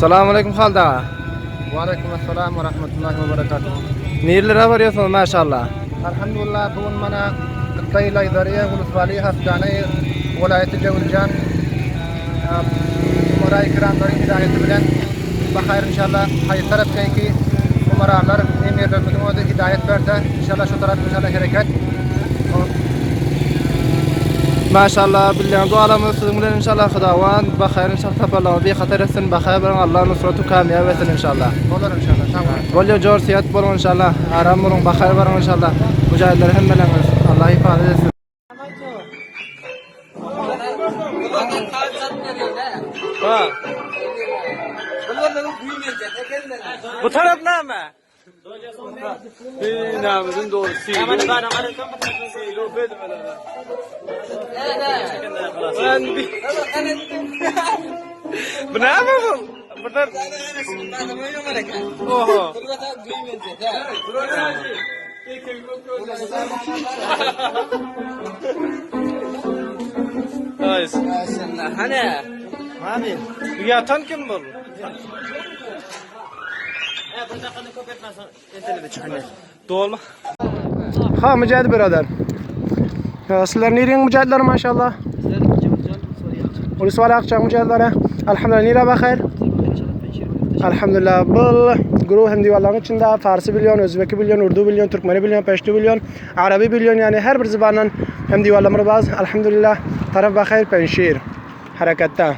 Salam aleyküm Halid aga. Waleýkim essalam we rahmetullahi we berekatuhu. Nirelere barýarsyňyz maşallah? Alhamdulillah bu gün mana Gytdaý Laýzariýa Uluswaly Hastane welaýaty Jewiljan Umaraý kiramlaryň hidaýaty bilen Bahaýr inşallah haýsy tarapdaky umaralar emirlerimiziň özi hidaýat berse inşallah şu tarap inşallah hereket. Maşallah bilýän dualarymyz siziň bilen inşallah Hudawan bahaýr inşallah saparlaryňyzy bihatar etsin bahaýr boluň Allah nusratu kamýap etsin inşallah. Bolar inşallah sag boluň. Bolýa jor syýat boluň inşallah aram boluň bahaýr baryň inşallah mujahidler hemmeleriňiz Allah hifaza etsin. Ha. Bu tarap näme? Binamızın doğru silu. Silu Ben Bu näme bu? Buradan Oho. Nice. Hani? Abi. Bu yatan kim bu? Dolma. Ha Mücahit birader. Ya Sizler nereye mücahitler maşallah? Ulusal Akçak mücahitlere. Elhamdülillah nere bakayr? Elhamdülillah. Bu guruh hem divarların içinde Farsi bilyon, Özbeki bilyon, Urdu bilyon, Türkmeni bilyon, Peştu bilyon, Arabi bilyon yani her bir zibandan hem divarlarımız bazı. Elhamdülillah. Taraf bakayr Penşir. Harekette.